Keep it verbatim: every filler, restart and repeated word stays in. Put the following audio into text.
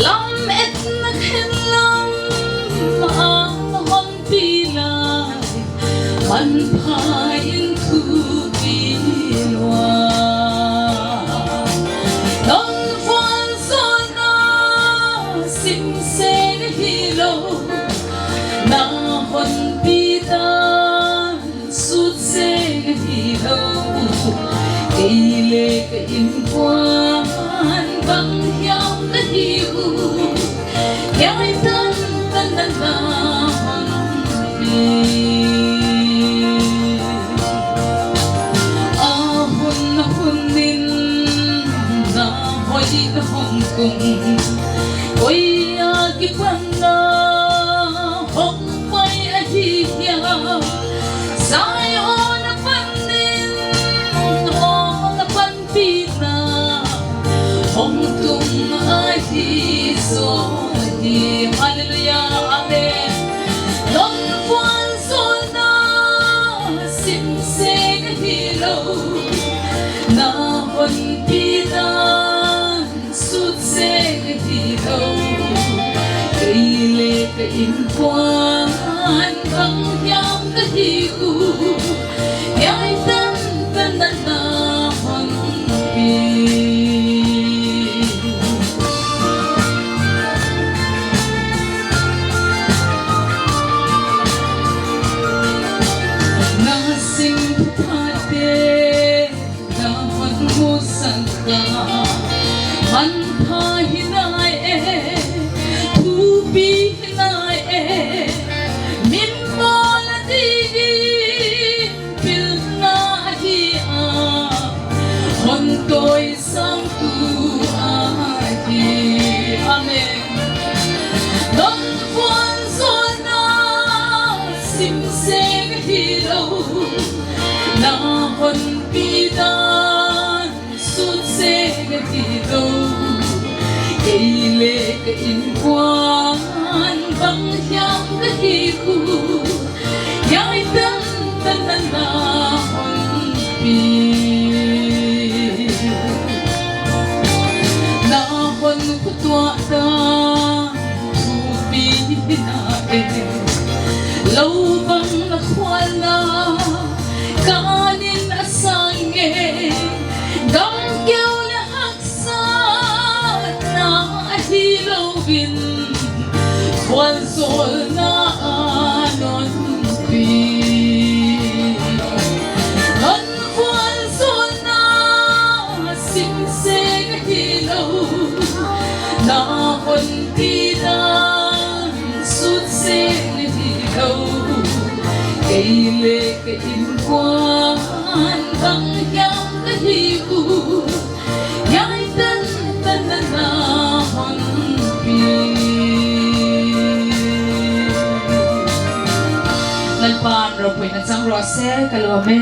Lametna khen lam a hon pi lai, manpha in thupi lua. Non vualzawlna simseng hilou, na hon pi dan sut seng hilou. Kei leh ka innkuan bang hiam ka hi uh, hiai tantan na hon pi. A hun a hun in na hoih na hong tung, koi a kipan na hong pai ahi hiam? Zion apan in, aw, na panpihna hong tung ahi zaw hi. Hallelujah, amen. Non vualzawlna simseng hilou, na hon pi dan sut seng hilou. Kei leh ka innkuan bang hiam ka hi uh, hiai tantan na hon pi. Na sing phaphate na hon musak a, manpha hi nai e, thupi hi nai e, mimal a dingin pilna ahi a, hon tawisangtu ahi. Amen. Non vualzawlna simseng hilou, na hon pi dan sut seng hilou. Kei leh ka innkuan bang hiam ka hi uh, hiai tantan na hon pi. Na hon khutuak dan thupi hi nai e, lou bang na khualna kan in a sang ngei. Gam keu leh haksatna ahi lou in, vualzawlna a non pi. Non vualzawlna simseng hilou, na hon pi dan sut seng hilou. Kei leh ka innkuan bang hiam ka hi uh, hiai tantan na hon pi. Lalpa'n ropuina chang rawh seh, ka lawm e.